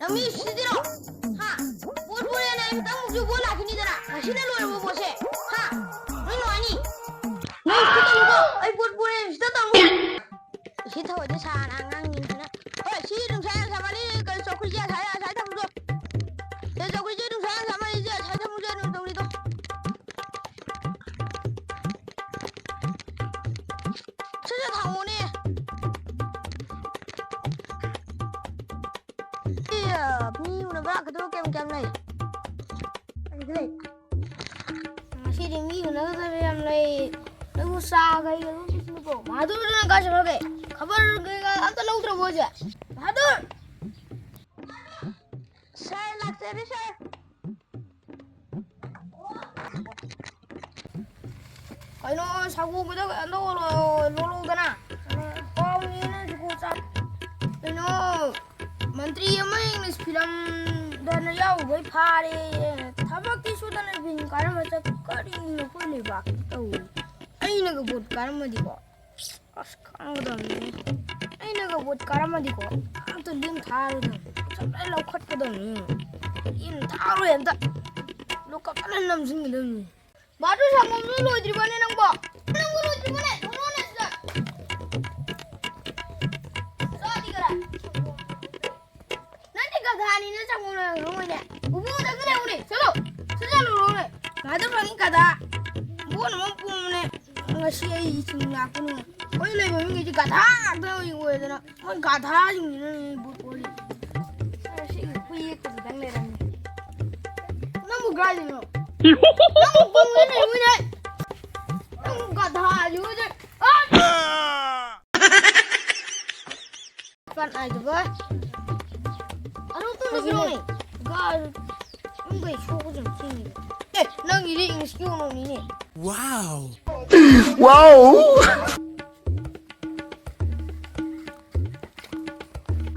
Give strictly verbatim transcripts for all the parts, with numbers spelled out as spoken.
ꯅꯪ ꯃꯤ ꯁꯤꯗꯤꯔꯣ? ꯍꯥ? ꯕꯣꯠ ꯄꯣꯔꯦꯅ ꯑꯩ ꯃꯊꯪ ꯃꯨꯛꯁꯨ ꯕꯣꯠ ꯂꯥꯛꯈꯤꯅꯤꯗꯅ꯫ ꯉꯁꯤꯅ ꯂꯣꯏꯔꯕ ꯕꯣꯠꯁꯦ? ꯍꯥ? ꯅꯪ ꯅꯨꯡꯉꯥꯏꯅꯤ? ꯅꯪ ꯁꯤꯗ ꯇꯧꯅꯨꯀꯣ꯫ ꯑꯩ ꯕꯣꯠ ꯄꯣꯔꯦ, ꯁꯤꯗ ꯇꯧꯅꯨ꯫ ꯁꯤ ꯊꯧꯔꯗꯤ ꯁꯥꯅ ꯑꯉꯥꯡꯅꯤꯅ꯫ ꯍꯣꯏ, ꯁꯤ ꯅꯨꯡꯁꯥ ꯌꯥꯝ ꯁꯥꯃꯜꯂꯤ, ꯀꯩꯅꯣ, ꯆꯧꯀ꯭ꯔꯤꯁꯦ ꯑꯁꯥꯏ, ꯑꯁꯥꯏ ꯊꯝꯃꯨꯆꯣ꯫ ꯁꯤ ꯆꯧꯀ꯭ꯔꯤꯁꯦ ꯅꯨꯡꯁꯥ ꯌꯥꯝ ꯁꯥꯃꯜꯂꯤ, ꯁꯤ ꯑꯁꯥꯏ ꯊꯝꯃꯨꯆꯣ, ꯅꯪ ꯆꯧꯀ꯭ꯔꯤꯗꯣ꯫ ꯁꯠ ꯁꯠ ꯊꯝꯃꯨꯅꯦ꯫ ꯏꯌꯥ, ꯃꯤ ꯎꯅꯕ ꯂꯥꯛꯀꯗꯕ ꯀꯌꯥꯝ ꯀꯌꯥꯝ ꯂꯩ? ꯂꯩ꯫ ꯉꯁꯤꯗꯤ ꯃꯤ ꯎꯅꯒꯗꯕ ꯌꯥꯝ ꯂꯩ꯫ ꯅꯪꯕꯨ ꯆꯥ ꯀꯩ ꯑꯗꯨꯝ ꯄꯤꯁꯤꯟꯅꯨꯀꯣ꯫ ꯃꯍꯥꯗꯨꯔꯗꯨꯅ ꯀꯥꯏ ꯆꯠꯈ꯭ꯔꯒꯦ? ꯈꯕꯔ ꯀꯩꯀꯥ ꯑꯝꯇ ꯂꯧꯗ꯭ꯔꯕꯣ ꯍꯧꯖꯤꯛ? ꯃꯍꯥꯗꯨꯔ! ꯁꯥꯔ, ꯂꯥꯛꯆꯔꯦ, ꯁꯥꯔ꯫ ꯀꯩꯅꯣ, ꯁꯒꯣꯜꯒꯤꯗꯣ ꯀꯩꯅꯣ ꯇꯧꯔꯣ, ꯂꯣꯜꯂꯣꯗꯅ꯫ ꯄꯥꯎꯅꯤꯅ ꯁꯒꯣꯜ ꯆꯥ-, ꯀꯩꯅꯣ, ꯃꯟꯇ꯭ꯔꯤ ꯑꯃ ꯏꯪꯂꯤꯁ ꯐꯤꯂꯝꯗꯅ ꯌꯥꯎꯕꯩ ꯐꯥꯔꯦ꯫ ꯊꯕꯛꯇꯤ ꯁꯨꯗꯅ ꯕꯤꯟ ꯀꯥꯔꯝꯕ ꯆꯠ-, ꯀꯔꯤꯅꯣ ꯑꯩꯈꯣꯏ ꯂꯩꯕꯥꯛꯁꯤ ꯇꯧꯔꯤ? ꯑꯩꯅꯒ ꯕꯣꯠ ꯀꯥꯔꯝꯃꯗꯤꯀꯣ, ꯑꯁ, ꯈꯪꯒꯗꯕꯅꯤ꯫ ꯑꯩꯅꯒ ꯕꯣꯠ ꯀꯥꯔꯝꯃꯗꯤꯀꯣ, ꯑꯝꯇ ꯂꯦꯝ ꯊꯥꯔꯣꯏꯗꯕꯅꯤ꯫ ꯄꯩꯁꯥ ꯂꯣꯏ ꯂꯧꯈꯠꯀꯗꯕꯅꯤ꯫ ꯂꯦꯝ ꯊꯥꯔꯣꯏ ꯑꯝꯇ꯫ ꯂꯣꯀꯞꯇ ꯂꯣꯏ ꯅꯝꯁꯤꯟꯒꯗꯕꯅꯤ꯫ ꯕꯥꯗꯨ, ꯁꯪꯒꯣꯝꯁꯨ ꯂꯣꯏꯗ꯭ꯔꯤꯕꯅꯦ ꯅꯪꯕꯣ? ꯅꯪꯕꯨ ꯂꯣꯏꯗ꯭ꯔꯤꯕꯅꯦ? ꯊꯣꯛꯂꯛꯑꯣꯅꯦ ꯁꯤꯗ꯫ ꯆꯥꯗꯤ ꯈꯔ꯫ ꯅꯪꯗꯤ ꯒꯙꯥꯅꯤꯅ ꯆꯪꯉꯨꯅꯦ, ꯈꯪꯉꯣꯏꯅꯦ꯫ ꯎꯕꯨ ꯎꯗꯕꯗ ꯂꯩꯍꯧꯅꯦ꯫ ꯆꯠꯂꯣ꯫ ꯁꯠ ꯆꯠꯂꯨꯔꯣꯅꯦ꯫ ꯒꯥꯗ ꯐꯪꯉꯤ ꯒꯙꯥ꯫ ꯕꯣꯠ ꯑꯃ ꯄꯣꯝꯕꯅꯦ꯫ ꯉꯁꯤ ꯑꯩ ꯏꯁꯤꯡ ꯂꯥꯛꯄꯅꯦ꯫ ꯑꯩꯈꯣꯏ ꯂꯩꯕ ꯃꯤꯈꯩꯗꯤ ꯒꯙꯥ ꯉꯥꯛꯇ ꯑꯣꯏꯗꯅ꯫ ꯃꯣꯏ ꯒꯥꯙꯥꯁꯤꯡꯁꯤꯅ ꯕꯣꯠ ꯄꯣꯜꯂꯤ꯫ ꯉꯁꯤꯒꯤ ꯍꯨꯏ ꯌꯦꯛꯄꯗꯨꯗꯪ ꯂꯩꯔꯝꯃꯦ꯫ ꯅꯪꯕꯨ ꯀꯥꯏꯗꯩꯅꯣ? ꯅꯪꯕꯨ ꯄꯨꯡꯗ ꯂꯩꯔꯝꯃꯤꯅꯦ꯫ ꯅꯪꯕꯨ ꯒꯥꯙꯥꯁꯤ ꯑꯣꯏꯗꯣꯏ꯫ ꯑꯥ! ꯀꯅꯥꯏꯗꯨꯕ? ꯑꯗꯨ ꯇꯨꯝꯃꯤꯔꯣꯅꯦ? ꯒꯥ-, ꯅꯪ ꯀꯩ ꯁꯣꯛꯄꯁꯨ ꯌꯥꯝ ꯊꯦꯡꯉꯤꯗ꯫ ꯑꯦ, ꯅꯪꯒꯤꯗꯤ ꯏꯪꯂꯤꯁꯀꯤ ꯎꯅꯧꯅꯤꯅꯦ꯫ Wow! Wow!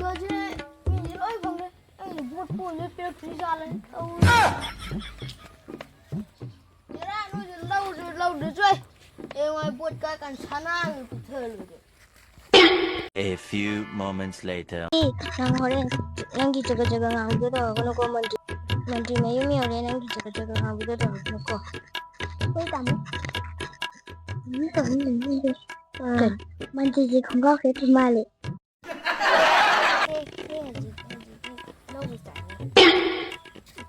ꯒꯥꯁꯦ ꯃꯤꯗꯤ ꯂꯣꯏ ꯐꯪꯉꯦ꯫ ꯑꯩ ꯕꯣꯠ ꯄꯣꯏꯅ ꯄꯤꯔꯛꯇ꯭ꯔꯤ ꯖꯥꯠꯂꯦ ꯇꯧꯔꯤ꯫ ꯍꯦꯔꯥ, ꯅꯣꯏꯁꯨ ꯂꯧꯁꯨ ꯂꯧꯗ꯭ꯔꯁꯨ ꯑꯩ ꯍꯌꯦꯡꯋꯥꯏ ꯕꯣꯠ ꯀꯥ ꯀꯥꯟ ꯁꯅꯥꯒꯤ ꯄꯤꯊꯔꯒꯦ꯫ A few moments later. ꯑꯦ, ꯅꯪ ꯍꯣꯔꯦꯟ ꯅꯪꯒꯤ ꯆꯒꯠ ꯆꯒꯠ ꯉꯥꯡꯕꯗꯣ ꯇꯧꯔꯛꯀꯅꯨꯀꯣ, ꯃꯟꯇ꯭ꯔꯤ꯫ ꯃꯟꯇ꯭ꯔꯤ ꯃꯌꯨꯝ ꯌꯧꯔꯦ, ꯅꯪꯒꯤ ꯆꯒꯠ ꯆꯒꯠ ꯉꯥꯡꯕꯗꯣ ꯇꯧꯔꯛꯀꯅꯨꯀꯣ꯫ ꯍꯣꯏ, ꯇꯥꯃꯣ꯫ ꯎꯝ, ꯇꯧꯅꯤ, ꯇꯧꯅꯤ, ꯇꯧꯅꯤ꯫ ꯑꯥ, ꯀꯩꯅꯣ? ꯃꯟꯇ꯭ꯔꯤꯁꯦ ꯈꯣꯡꯒ꯭ꯔꯥꯎ ꯁꯦꯠꯇ꯭ꯔꯤ ꯃꯥꯜꯂꯦ꯫ ꯑꯦ, ꯑꯦ, ꯍꯧꯖꯤꯛ, ꯍꯧꯖꯤꯛꯇꯤ ꯂꯧꯕ ꯇꯥꯔꯦ꯫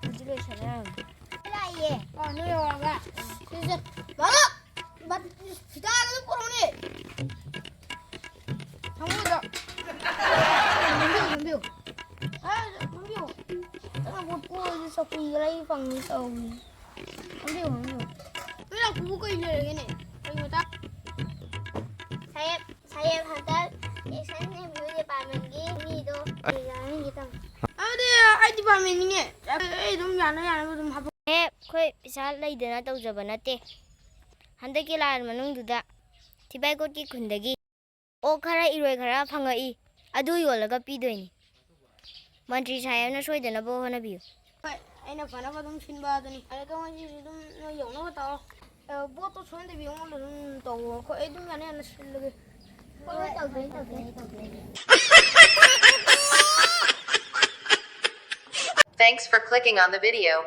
ꯍꯧꯖꯤꯛ ꯂꯣꯏꯁꯜꯂꯦ ꯍꯥꯏꯔꯝꯃꯦ꯫ ꯂꯥꯛꯏꯌꯦ꯫ ꯑꯥ, ꯅꯣꯏ ꯌꯧꯔꯒ꯫ ꯁꯤꯁꯦ, ꯃꯥꯃ! ꯕꯠ-, ꯐꯤꯗꯥꯗꯣ ꯄꯨꯔꯛꯎꯅꯦ꯫ ꯊꯝꯃꯣ ꯑꯗꯣ꯫ ꯅꯝꯕꯤꯌꯨ, ꯅꯝꯕꯤꯌꯨ꯫ ꯑꯥ, ꯅꯝꯕꯤꯌꯨ꯫ ꯅꯪꯅ ꯄꯣꯠ ꯄꯨꯔꯗꯤ ꯆꯧꯀ꯭ꯔꯤꯒ ꯂꯩ ꯐꯪꯉꯤ ꯇꯧꯔꯤ꯫ ꯅꯝꯕꯤꯌꯨ, ꯅꯝꯕꯤꯌꯨ꯫ ꯅꯣꯏ ꯂꯥꯛꯄꯕꯨ ꯀꯩ ꯂꯩꯔꯒꯦꯅꯦ? ꯀꯩ ꯃꯇꯥꯡ? ꯁꯥꯍꯦꯕ, ꯁꯥꯍꯦꯕ, ꯍꯟꯗꯛ action review departmentꯀꯤ ꯃꯤꯗꯣ ꯑꯦꯛꯖꯥꯝꯒꯤ ꯇꯝ-, ꯑꯗꯨꯗꯤ ꯑꯩ departmentꯅꯤꯅꯦ꯫ ꯑꯩ ꯑꯗꯨꯝ ꯌꯥꯅ ꯌꯥꯅꯕ ꯑꯗꯨꯝ ꯍꯥꯞꯄꯛ-, ꯑꯦ, ꯑꯩꯈꯣꯏ ꯄꯩꯁꯥ ꯂꯩꯗꯅ ꯇꯧꯖꯕ ꯅꯠꯇꯦ꯫ ꯍꯟꯗꯛꯀꯤ ꯂꯥꯟ ꯃꯅꯨꯡꯗꯨꯗ ꯊꯤꯕꯥꯏꯀꯣꯠꯀꯤ ꯈꯨꯟꯗꯒꯤ ꯑꯣꯛ ꯈꯔ ꯏꯔꯣꯏ ꯈꯔ ꯐꯪꯉꯛꯏ, ꯑꯗꯨ ꯌꯣꯜꯂꯒ ꯄꯤꯗꯣꯏꯅꯤ꯫ ꯃꯟꯇ꯭ꯔꯤ ꯁꯥꯍꯦꯕꯅ ꯁꯣꯏꯗꯅꯕ ꯍꯣꯠꯅꯕꯤꯌꯨ꯫ ꯍꯣꯏ, ꯑꯩꯅ ꯐꯅꯕ ꯑꯗꯨꯝ ꯁꯤꯟꯕ ꯑꯗꯨꯅꯤ꯫ ꯑꯗꯣ ꯉꯁꯤꯁꯨ ꯑꯗꯨꯝ ꯅꯣꯏ ꯌꯧꯅꯕ ꯇꯧꯔꯣ꯫ ꯑ, ꯄꯣꯠꯇꯣ ꯁꯣꯏꯗꯕꯤ ꯑꯩꯉꯣꯟꯗ ꯑꯗꯨꯝ ꯇꯧꯔꯣ꯫ ꯑꯩꯈꯣꯏ, ꯑꯩ ꯑꯗꯨꯝ ꯌꯥꯅ ꯌꯥꯅ ꯁꯤꯜꯂꯒꯦ꯫ ꯍꯣꯏ, ꯍꯣꯏ, ꯇꯧꯖꯒꯦ, ꯇꯧꯖꯒꯦ, ꯇꯧꯖꯒꯦ꯫ Thanks for clicking on the video.